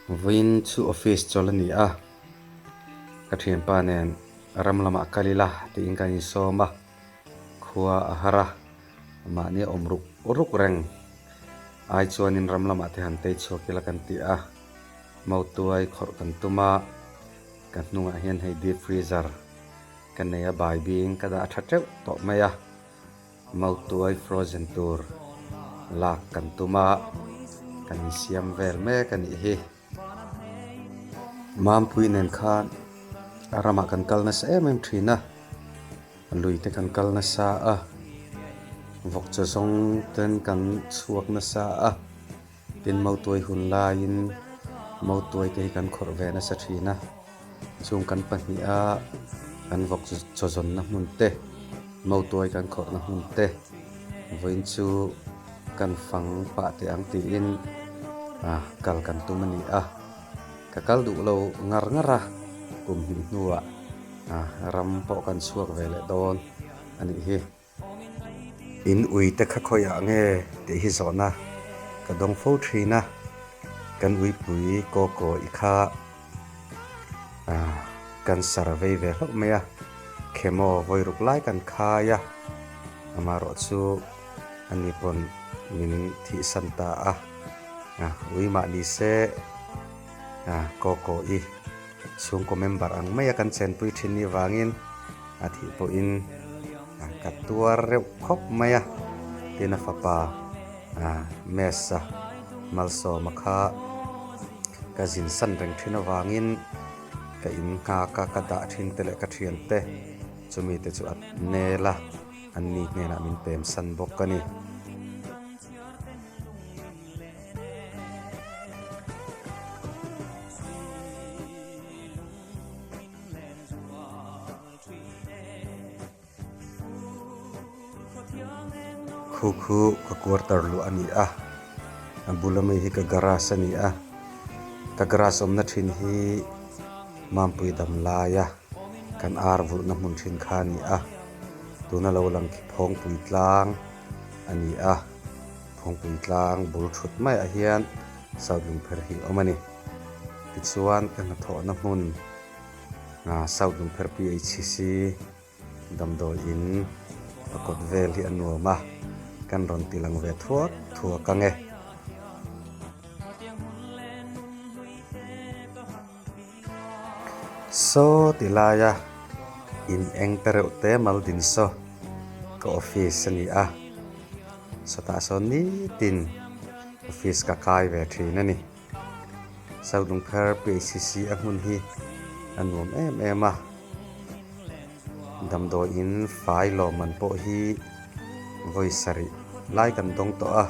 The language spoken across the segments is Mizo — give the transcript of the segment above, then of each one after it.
Vawiin chu office chawl a ni a, ka thianpa nen ram lamah kal ila tiin kan insawm a, khua a har a, mahni a awm ruk ruk reng ai chuanin ram lamah te han tei chhuak ila kan ti a, mautuai khawrh kan tum a, ka hnungah hian hei deep freezer ka nei a baibing ka dah tha teuh tawh mai a. Mautuai frozen tur lak kan tum a, kan insiam vel mek a nih hi. Mampui nen khan a ramah kan kal nasa em em thin a, lui te kan kal nasa a, vawkchaw zawng ten kan chhuak nasa a, tin mautuai hun laiin mautuai te hi kan khawrh ve nasa thin a. Chung kan pahniha kan vawk chaw zawnna hmun te, mautuai kan khawrhna hmun te vawiin chu kan fang pah teh ang tiin kal kan tum a ni a. Ka kal duh lo ngar ngar a, kum hnih hnuah ram pawh kan chhuak ve leh dawn a nih hi. In ui te kha khawiah nge tih hi zawhna ka dawng fo thin a, kan uipui kaw kaw i kha cancer a vei ve hlauh mai a, chemo vawi ruk lai kan khai a, amaherawh chu ani pawn min thihsan ta a, ui mah ni se kaw kaw i. Chhungkaw member ang maia kan chenpui thin nih vangin a thih pawhin ka tuar reuh khawp mai a, tin a fapa Mesa Malsawma kha ka zin san reng thin avangin ka in nghak a, ka dah thin te leh ka thian te chumi te chu a nel a, anni hnenah min pem san bawk a ni. Khu khu ka quarter luh a ni a, a bula mi hi ka garage a ni a, ka garage awmna thin hi Mampui dam laia kan ar vulhna hmun thin kha a ni a, tuna lo lang khi Phawngpui tlang a ni a. Phawngpui tlang bul thut maiah hian South Lungpher hi a awm a ni. Tichuan ka hnathawhna hmun South Lungpher PHC damdawi in a kawt vel hi a nuam a, kan rawn ti lang ve thuak thuak ang e. Saw ti laia in eng te reuh te mal din saw ka office a ni a, sawtah sawn nitin office ka kai ve thin a ni. South Lungpher PHCC a hmun hi a nuam em em a, damdawiin fai lawmman pawh hi vawi sarih lai kan dawng tawh a.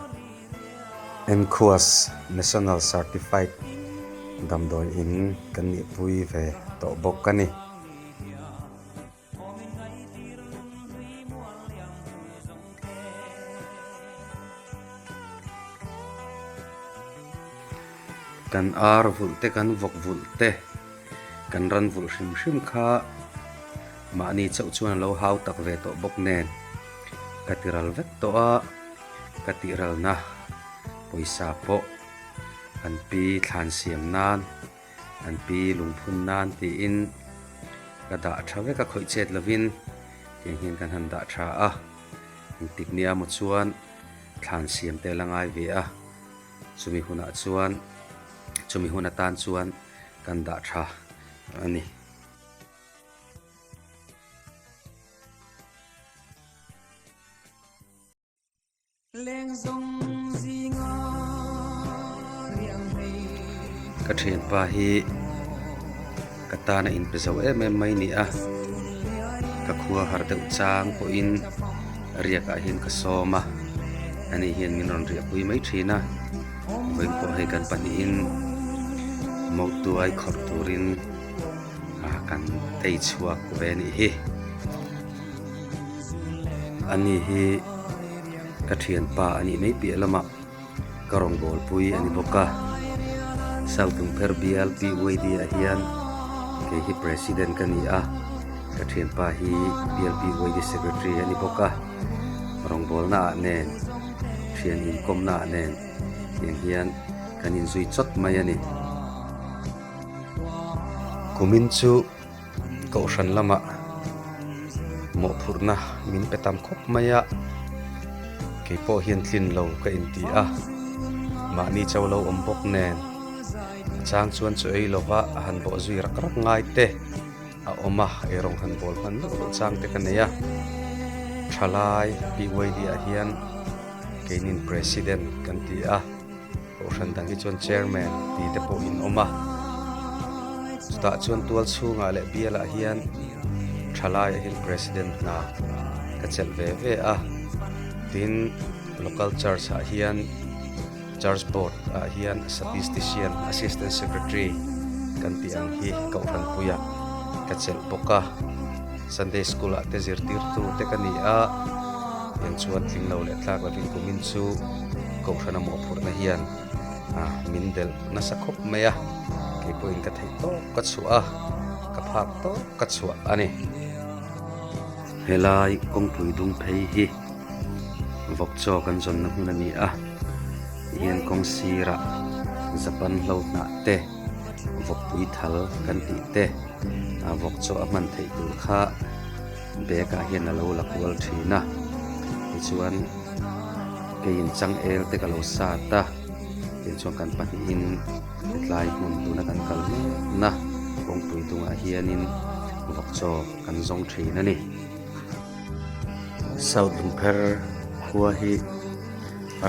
Enquas National Certified damdawi in kan nihpui ve tawh bawk a ni. Kan ar vulh te kan vawk vulh te kan ran vulh hrim hrim kha mahni chauh chuan a lo hau tak ve tawh bawk nen ka ti ral vek tawh a. Ka tihralna pawisa pawh an pi thlan siam nan, an pi lungphun nan tiin ka dah tha vek a, khawih chet lovin tiang hian kan han dah tha a, engtik nia maw chuan thlan siam te la ngai ve a, chumi hunah chuan chumi hun atan chuan kan dah tha a ni. Ka thianpa hi ka tan a inpe zo em em mai ni a, ka khua har deuh chang pawhin riakah hian ka sawm a, ani hian min rawn riahpui mai thin a, vawiin pawh hei kan pahnihin mautuai khawrh turin kan tei chhuak ve a nih hi. Ani hi ka thianpa a nih mai piah lamah ka rawngbâwl pui a ni bawk a South Lungpher bial PYD ah hian kei hi President ka ni a ka thianpa hi bial PYD Secretary a ni bawk a rawngbâwlna ah nen thian inkawmna ah nen tiang hian kan inzui chawt mai a ni. Kumin chu kohhran lamah mawhphurhna min pe tam khawp mai a, kei pawh hian tlin lo ka inti a, mahni cho lo awm bawk nen a chang chuan chu ei lova a han bawh zui rak rak ngai te a awm a, eirawng han bawl hman loh loh chang te ka nei a, thalai PYD ah hian keinin President kan ti a. Kohhran dang hi chuan Chairman tih te pawh in awm a, chutah chuan tual chhungah leh bialah hian thalaiah hian President hna ka chelh ve ve a, tin Local Church ah hian Church Board ah hian Statistician Assistant Secretary kan tih ang hi Kohhran puiah ka chelh bawk a, Sunday School ah te zirtirtu te ka ni a. Tiang chuan tling lo leh tlak lovin kumin chu Kohhrana mawhphurhna hian min delh nasa khawp mai a, kei pawhin ka theih tawk ka chhuah a, ka phak tawk ka chhuah a ni. Helai kawngpui dung phei hi vawk chaw kan zawnna hmun a ni a, tihian kawng sirah Japan hlo hnah te, vawkpui thal kan tih te, vawk chaw a hman theih tur kha. Bag ah hian a lo la kual thin a tichuan keiin changel te ka lo sat a tichuan kan pahnihin hetlai hmun tuna kan kal mekna kawngpui dungah hianin vawk chaw kan zawng thin a ni. South Lungpher khua hi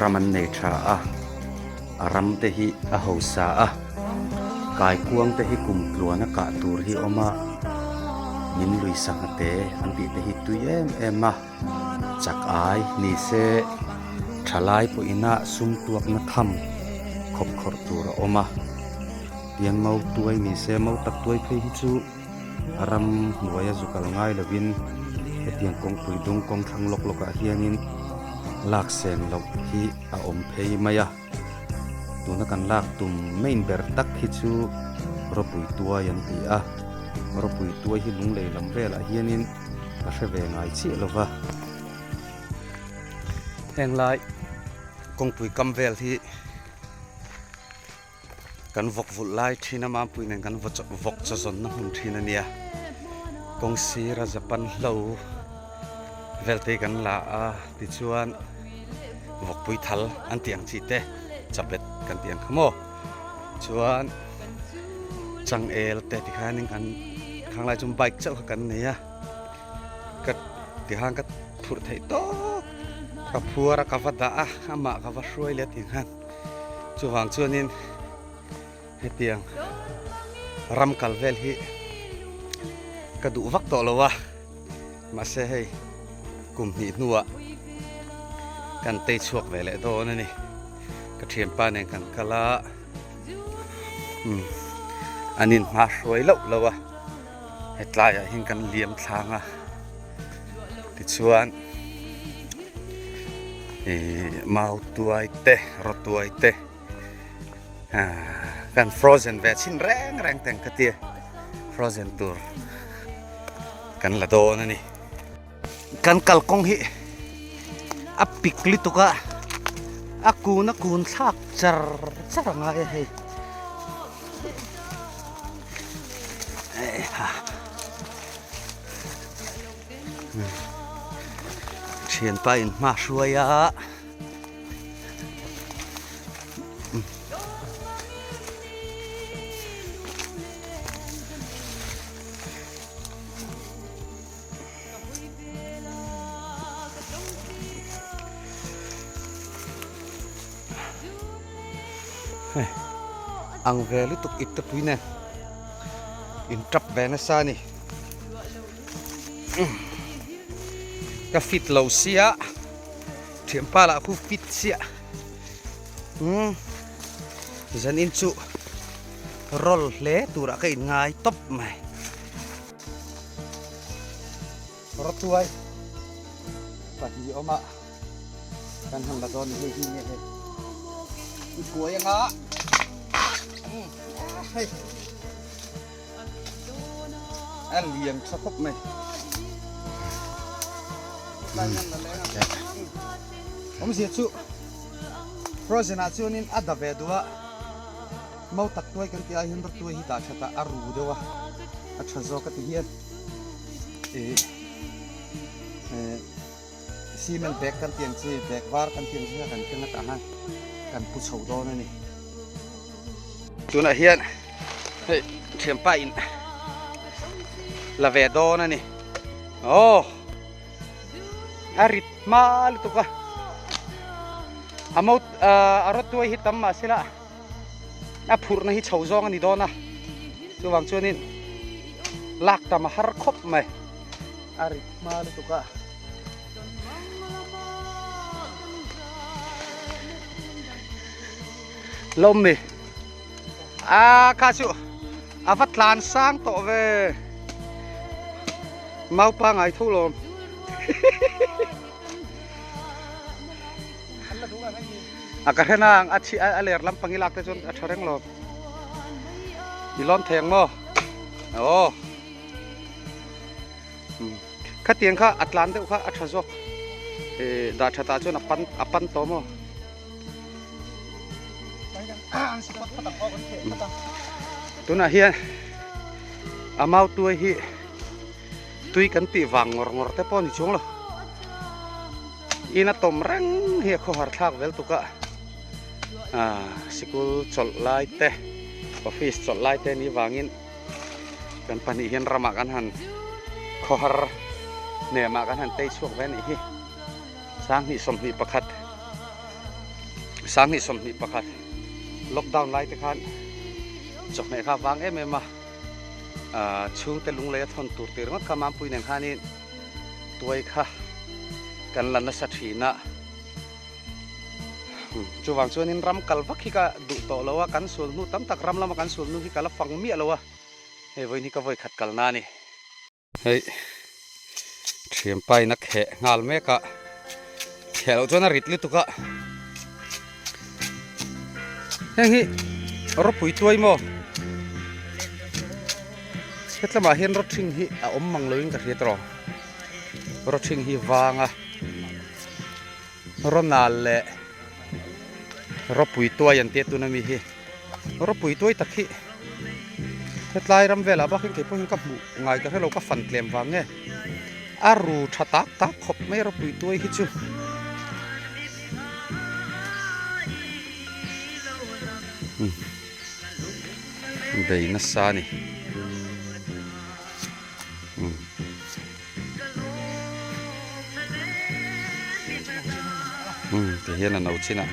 ram an nei tha a a ram te hi a hausa a kaikuang te hi kum tluan a kah tur hi a awm a min lui sangha te an tih te hi tui em em a chak ai ni se thalai pawhin a sum tuak na tham khawp khawrh tur a awm a tiang mau tuai ni se mau tak tuai phei hi chu a ram hnuaia zu kal ngai lovin hetiang kawngpui dung kawng thlang lawk lawk ah hianin lak sen loh hi a awm phei mai a tuna kan lak tum main ber tak hi chu rawpui tuai an ti a rawpui tuai hi lunglei lam velah hianin ka hre ve ngai chiah lova heng lai kawngpui kam vel hi. Kan vawk vulh lai thin a mampui nen kan vawk chaw zawnna hmun thin a nia kawng sira Japan hlo vel te hi kan la a tichuan vawkpui thal an tih ang chi te chaplet kan tih ang kha maw chuan changel te tikhanin kan khang lai chuan bike chauh kha kan nei a ka tikhan ka phurh theih tawk ka phuar a ka va dah a amah ka va hruai leh tih khan. Chuvang chuanin hetiang ram kal vel hi ka duh vak tawh lo a, mahse hei kum hnih hnuah kan tei chhuak ve leh dawn a ni. Ka thianpa nen kan kal a, umm an inhma hruai loh loh a, hetlaiah hian kan liam thlang a, tichuan. Ihh mau tuai te rawtuai te ahh kan frozen ve chhin reng reng teng ka tia frozen tur kan la dawn a ni. Kan kalkawng hi a pik lutuk a a kun a kun thlak char char a ngai a hei. Thianpa in hma hruai a hei ang ve lutuk ip te pui nen in tap ve nasa a ni. Ka fit lo sia thianpa lah khu fit sia umm zanin chu roll hle turah ka in ngai tawp mai. Rawtuai pahnih awm a kan han la dawn hei hi nge hei i kuai anga umm hei. A lian tha khawp mai. Awmzia chu frozen ah chuanin a da ve duh a. Mau tak tuai kan tih ah hian rawtuai hi dah that ah a ru deuh a, a tha zawk a ti hian ih eh cement bag kan tih ang chi bag var kan tih ang chi kha kan keng a tah khan kan pu chho dawn a ni. Tunah hian hei thianpa in la ve dawn a ni. Aw a rit hma lutuk a, a mau a rawtuai hi tam mahse la. A phurhna hi chho zawng a ni dawn a, chuvang chuanin lak tam a har khawp mai, a rit hma lutuk a. Lawm mi a kha chu a va tlan sang tawh ve maupa ngai tho lawm. A ka hren ang a chhi a ler lampang i lak te chuan a tha reng lo. I lawn thei ang maw? Aw. Khatiang kha a tlan deuh kha a tha zawk. Eh dah tha tah chuan a pan a pan tawh maw? Tunah hian a mau tuai hi tui kan tih vang ngawr ngawr te pawh a ni chuang lo. Ina tawm reng hi a khawhar thlak vel tuk a, ah sikul chawlh lai te office chawlh lai te ni vangin kan pahnih hian ramah kan han khawhar hnemah kan han tei chhuak ve a nih hi. 2021 2021 lockdown lai te khan chawhmeh kha vang em em a, ah chhungte lunglei a thawn tur tih ringawt kha Mampui nen khanin tuai kha kan la nasa thin a, chuvang chuanin ram kal vak hi ka duh tawh lo a, kan sul hnu tam tak ram lama kan sul hnu hi ka la fang miah lo a, hei vawiin hi ka vawi khat kalna a ni. Hei thianpa in a kheh nghal mek a, kheh loh chuan a rit lutuk a, heng hi rawpui tuai maw? Hetlamah hian rawthing hi a awm mang loin ka hria tawh rawthing hi vang a rawnal leh rawpui tuai an tia tuna mi hi rawpui tuai tak hi hetlai ram velah bak hian keipawh hian ka hmuh ngai ka hrelo ka fan tlem vang nge a ru tha tak tak khawp mai rawpui tuai hi chu. Bei nasa a ni. Umm ti hian a no chin a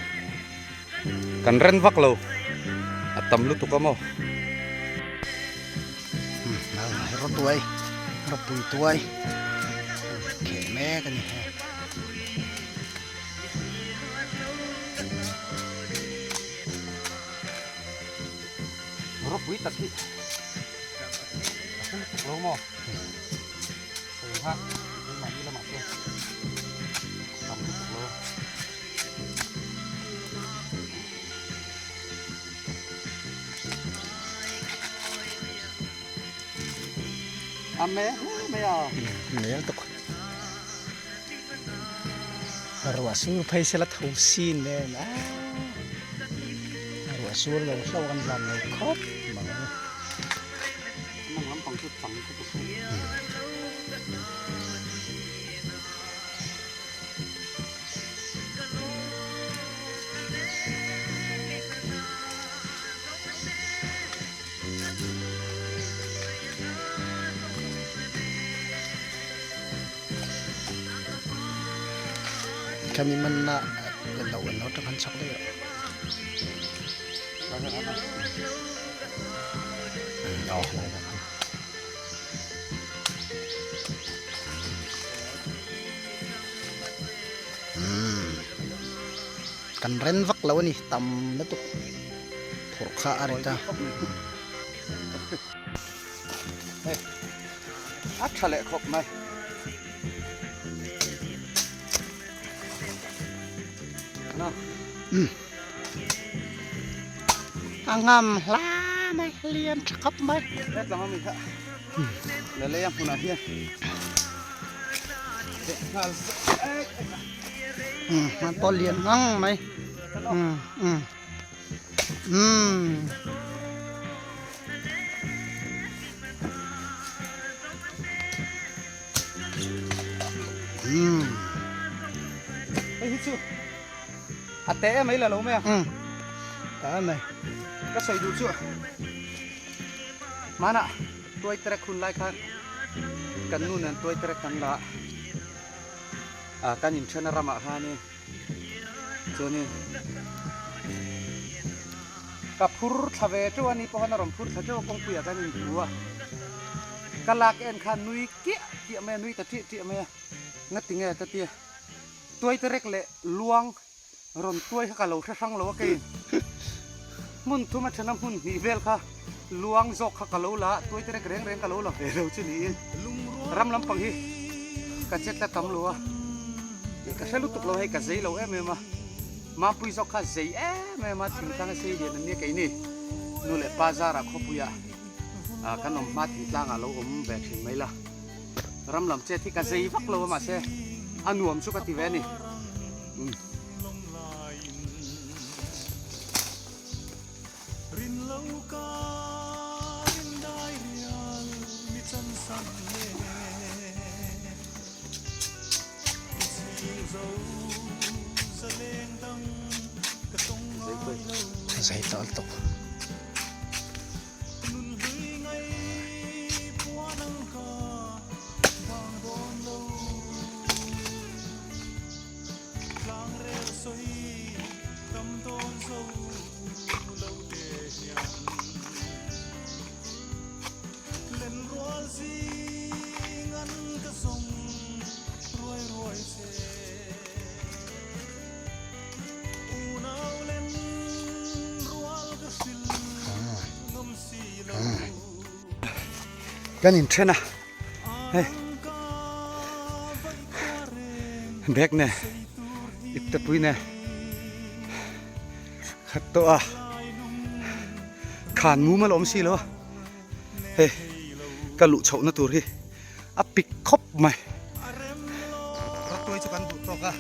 kan ren vak lo a tam lutuk a maw. Rawtuai rawpui tuai kheh mek a ni. Ropui tak hi a hre lutuk lo maw? Sawi kha keimahni lamah te tam lutuk lo. A me hle mai a. Me lutuk. Ruah sur phei sela tho sin nen a ruah sur lo hlauh kan van lo khawp mai. Mawng lampang chu chang khawp a sur. Khami manna lo an lo tang han chhak daih a. Kan ren vak lo a ni tam lutuk phurh kha a rit a. Hei a tha leh khawp mai. A ngam hla mai lian tha khawp mai. Hetlang ami kha la lei a hmunah hian leh nghal zek. Hman pawh lian ngang mai. Umm. Te em mai la lo mai a. Umm. Ta em mai. Ka sawi duh chu hmanah tuai terek hun lai khan kan nu nen tuai terek kan la a, kan inthen a ramah khanin chuanin ka phur thla ve teuh a ni pawh khan a rawn phur thla teuh a kawngpuiah kan inhmu a, ka lak en khan nui kiah kiah mai a, nui ta ṭiah ṭiah mai a, ngati nge ka tia. Tuai terek leh luang rawn tuai kha ka lo hre hrang lo a kei. Hmun thum a thena hmun hnih vel kha luang zawk kha ka lo la a, tuai terek reng reng ka lo la ve lo chu niin ram lampang hi ka che tla tam lo a, ka hre lutuk lo hei ka zei lo em em a, Mampui zawk kha zei em em a thingtlang a sei lian an nia keini nu leh pa zarah khawpuiah kan awm hma thingtlangah lo awm ve thin mai la. Ram lam chet hi ka zei vak lo a mahse a nuam chu ka ti ve a ni. Umm. Zei tawh lutuk. Kan inthen a hei bag nen iptepui nen khat tawh a khan mumal a awm si lo a hei ka luh chhohna tur hi a pik khawp mai. Rawtuai chu kan duh tawk a,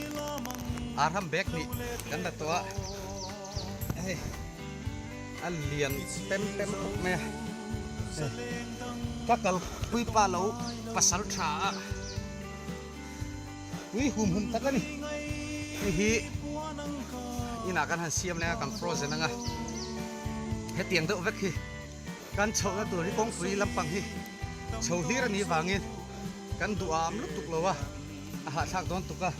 Arham bag hnih kan la tawh a, hei a lian pem pem khawp mai a, hei ka kalpui pa lo pasal tha a, pui hum hum tak a ni, hei hi inah kan han siam leng a kan frozen ang a, hetiang deuh vek hi. Kan chhohna tur hi kawngpui lampang hi chho hlir a nih vangin kan duham lutuk lo a, a hahthlak dawn tuk a,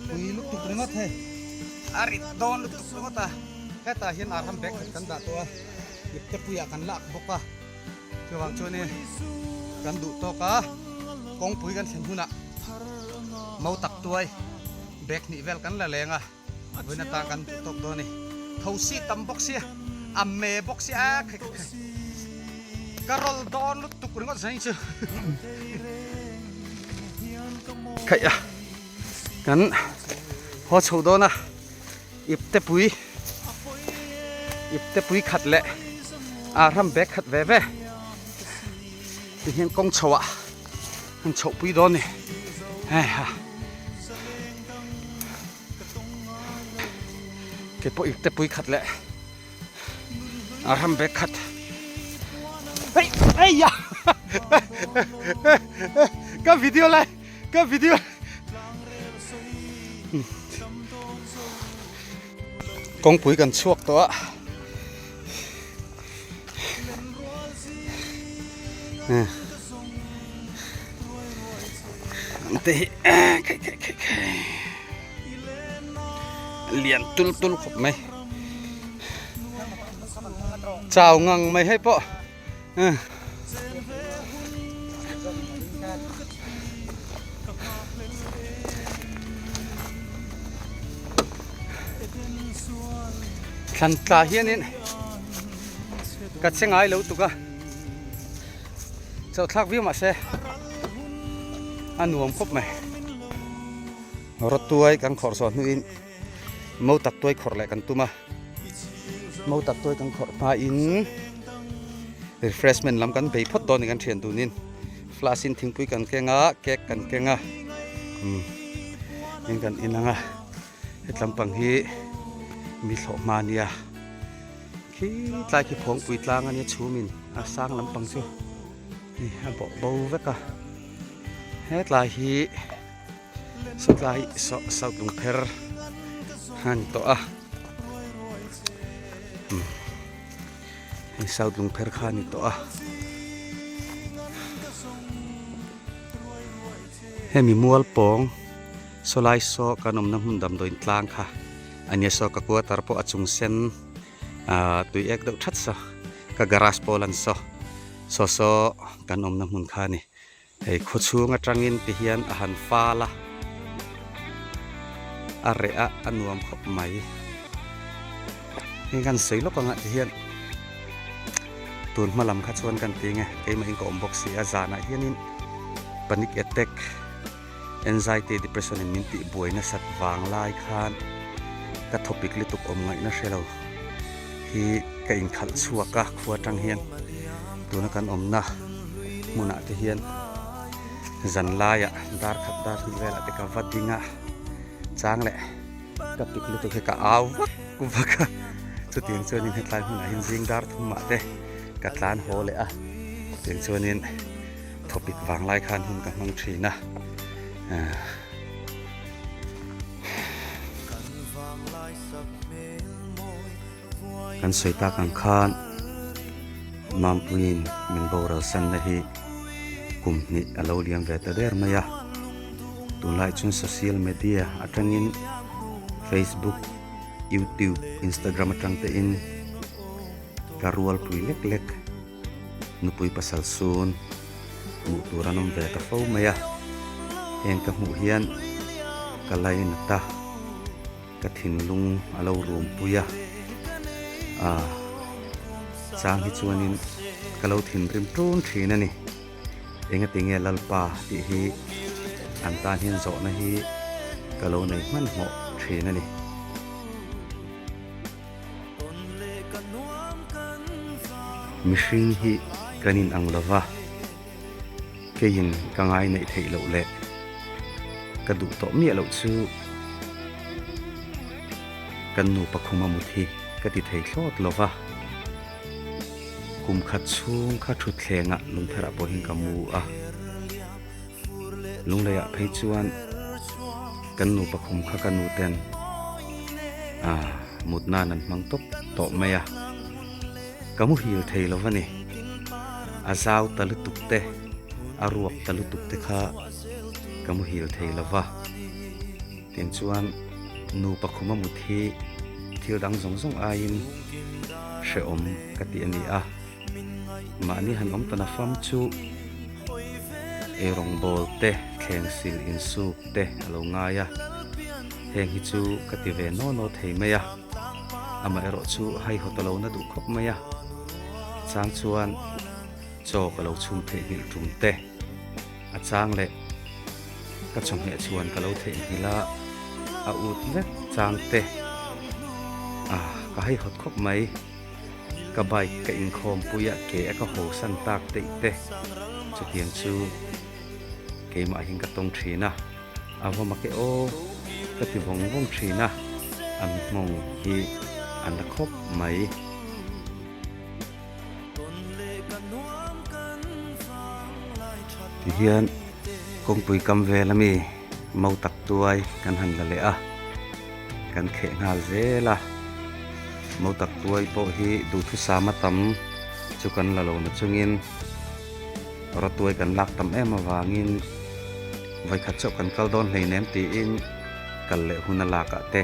pui lutuk ringawt hei, a rit dawn lutuk ringawt a, hetah hian arham bag khat kan dah tawh a, ipte puiah kan lak bawk a, chuvang chuanin kan duh tawk a, kawngpui kan thlen hunah mau tak tuai bag hnih vel kan la leng a. Vawiin atan kan duh tawk dawn a ni. Thosi tam bawk sia, a me bawk sia a khai khai khai. Ka rawl dawn lutuk ringawt zain chu. Khaih a, kan haw chho dawn a, ipte pui, ipte pui khat leh a ram bag khat ve ve. Tihian kawng chho ah an chhoh pui dawn a ni. Hei ha. Kei pawh ipte pui khat leh a ram bag khat hei hei ya ka video lai ka video kawngpui kan chhuak tawh a Te hi khai khai khai khai lian tul tul khawp mai chau ngang mai hei pawh Thlan tla hianin ka che ngai lo tuk a. Chauh thlak viau mahse a nuam khawp mai. Rawtuai kan khawrh zawh hnuin mo tak tuai khawrh leh kan tum a. Mo tak tuai kan khawrh hmain refreshment lam kan bei phawt dawn a ni kan thian dunin. Flask in thingpui kan keng a, cake kan keng a, umm in kan in ang a. Hetlam pang hi mi thlawh hma a nia. Khi tlai khi phawngpui tlang a nia chhumin a sang lampang chu hei a bawh bo vek a hetlai hi sawtlai saw south lungpher kha a ni tawh a umm hei south lungpher kha a ni tawh a hemi mual pawng sawlai saw kan awmna hmun damdawiin tlang kha a nia saw ka quarter pawh a chung sen ah tui ek deuh that saw ka garage pawh lan saw saw saw kan awmna hmun kha a ni. Hei khawchhung atangin ti hian a han fal a, a reh a, a nuam khawp mai. Heng kan sawi lawk anga ti hian tun hma lam kha chuan kan ti nge keimah in ka awm bawk si a, zanah hianin panic attack, anxiety, depression in min tih buai nasat vang lai khan ka thawpik lutuk awm ngaihna hre lo hi ka inkhalh chhuak a khua atang hian tuna kan awmna hmunah te hian zan laiah dar khat dar hnih velah te ka va ding a chang leh ka pik lutuk hi ka au vak vak a chutiang chuanin hetlai hmunah hian zing dar thumah te ka tlan haw leh a chutiang chuanin thawpik vang lai khan hun ka hmang thin a Kan sawi tak ang khan Mampuiin min boral sanna hi kum hnih a lo liam ve ta der mai a. Tunlai chuan social media atangin Facebook, YouTube, Instagram atang te in ka rualpui lek lek nupui pasal sun hmuh tur an awm ve ta fo mai a. Heng ka hmuh hian ka lainat a. Ka thinlung a lo rum pui a, ah chang hi chuanin ka lo thinrim ṭun ṭhin a ni. Engati nge Lalpa tih hi an tan hian zawhna hi ka lo nei hmanhmawh ṭhin a ni. Mihring hi kan inang lo va, keiin ka ngai neih theih loh leh ka duh tawh miah loh chu kan nupa khum a mut hi ka ti thei thlawt lo va, kum khat chhung kha thutthlengah lungpherah pawhin ka mu a, lungleiah phei chuan kan nupa khum kha ka nu ten ah mut nan an hmang tawp tawh mai a. Ka muhil thei lo va ni. A zau ta lutuk te, a ruak ta lutuk te kha ka muhil thei lo va. Tiang chuan nupa khuma mut hi thil dang zawng zawng aiin hrehawm ka ti a ni a. Mahni han awm tana fam chu eirawngbawl te, thleng sil insuk te a lo ngai a. Heng hi chu ka ti ve naw naw thei mai a. Amaherawh chu haihawt a lo na duh khawp mai a, chang chuan chaw ka lo chhum theihnghilh tum te, a chang leh ka chawhmeh chhuan ka lo theihnghilh a, a ut vek chang te a ka haihawt khawp mai. Ka bike ka inkhawmpui a ke a ka haw san tak daih te chutiang chu keimah hian ka tawng thin a. A va mak e aw ka ti vawng vawng thin a, an nghawng hi a na khawp mai. Tihian kawngpui kam vel ami mau tak tuai kan han la leh a, kan kheh nghal zel a. Mau tak tuai pawh hi duhthusam a tam chu kan la lo na chungin Rawtuai kan lak tam em avangin vawikhat chauh kan kal dawn hleinem tiin kal leh hun a lakah te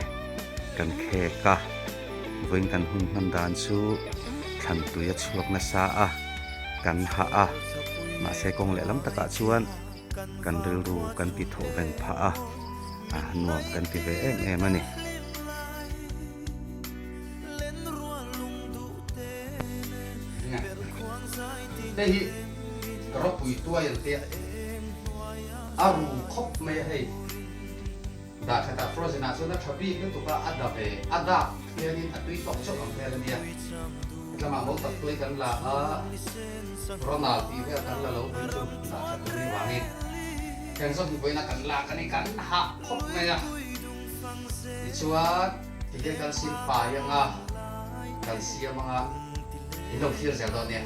kan khek a, vawiin kan hun hman dan chu thlan tui a chhuak nasa a, kan hah a, mahse kawng leh lam takah chuan kan rilru kan ti thawh ven phah a, a nuam kan ti ve em em a ni. Hei hi ropui tuai an tia a ru khawp mai a hei dah that ah frozen ah chuan a tha bik lutuk a a da ve a dak hianin a tui tawk chauh ang vel ania hetlamah mo tak tuai kan la a Ronald tih vel kan la lo pui chu dah that tur ni vangin heng zawng hi vawiin a kan lak a ni kan hah khawp mai a tichuan tihian kan silfai anga kan siam anga In lo thlir zel dawn nia.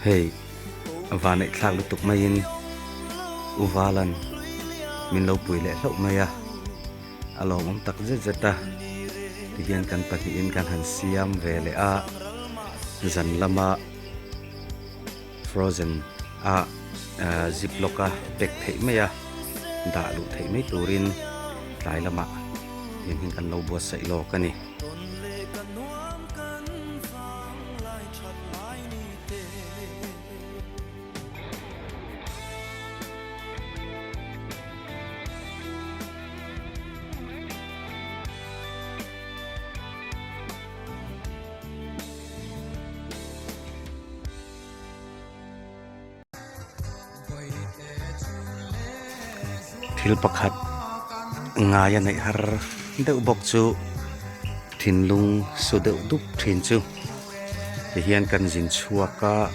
Hei, a vanneih thlak lutuk maiin U Valan Min lo pui leh hlauh mai a, a lawmawm tak zet zet a, tihian kan pahnihin kan han siam ve leh a, zan lama frozen a zip lock a pack theih mai a, dah luh theih mai turin tlai lamah tiang hian kan lo buatsaih lawk a ni. Thil pakhat ngaia neih har deuh bawk chu thinlung su deuh dup thin chu tihian kan zin chhuak a.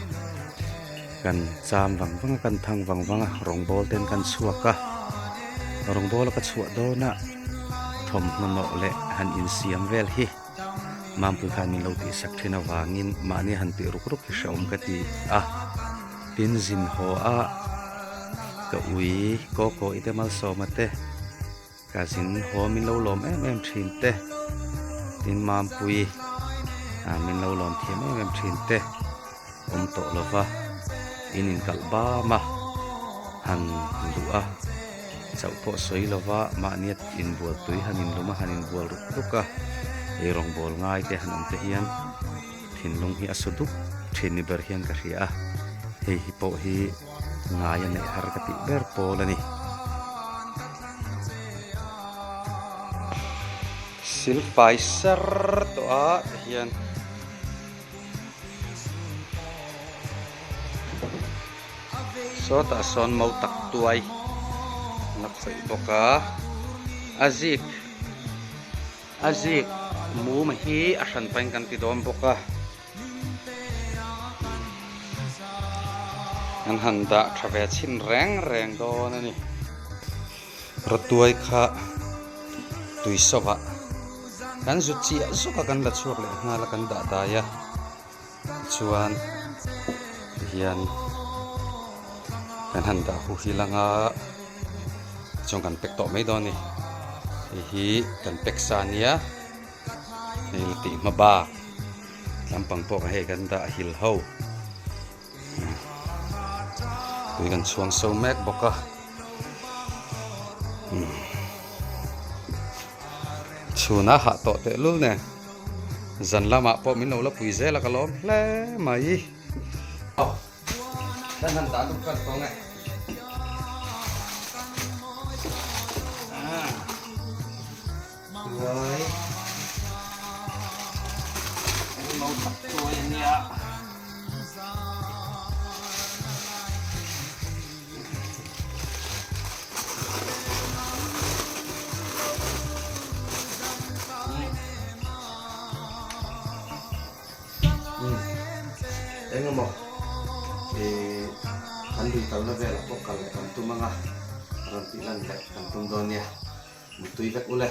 Kan cham vang vang a, kan thang vang vang a, rawngbawl ten kan chhuak a, rawngbawl a ka chhuah dawn a thawmhnaw nawh leh han insiam vel hi Mampui khan min lo tihsak thin avangin mahni han tih ruk ruk hi hrehawm ka ti a, tin zin haw a ka ui kaw kaw i te malsawma te. Ka zin haw min lo lawm em em thin te, tin Mampui min lo lawm thiam em em thin te awm tawh lo va, in inkalh bam a, han luh a, chauh pawh sawi lo va, mahnia inbual tui han inlum a, han inbual ruk ruk a, ei rawngbâwl ngai te han awm te hian thinlung hi a su dup thin ni ber hian ka hria a, hei hi pawh hi. Ngai a neih har ka tih ber pawl a ni. Silfai ser tawh a ti hian sawtah sawn mau tak tuai la khawih bawk a, a zik a zik mum hi a hran pahin kan ti dawn bawk a. An han dah tha ve chhin reng reng dawn a ni. Rawtuai kha tui sawvah kan zu chiah zawk a kan la chhuak leh nghal a kan dah dai a tichuan tihian kan han dah hu hi lang a tichuan kan pack tawh mai dawn a ni. Hei hi kan pack sa a nia. Hei la tih hma bak lampang pawh hei kan dah hil ho tui kan chhuang so mek bawk a chhun a hah tawh teh lul nen zan lamah pawh min lo la pui zel a ka lawm hle mai. Kan han dah duh kal tawng e. Tuai. Englo tak tuai a nia. Engemaw ih kan lui kalna velah pawh kal leh kan tum anga rawn tih lan leh kan tum dawn nia. Mutui vek ule.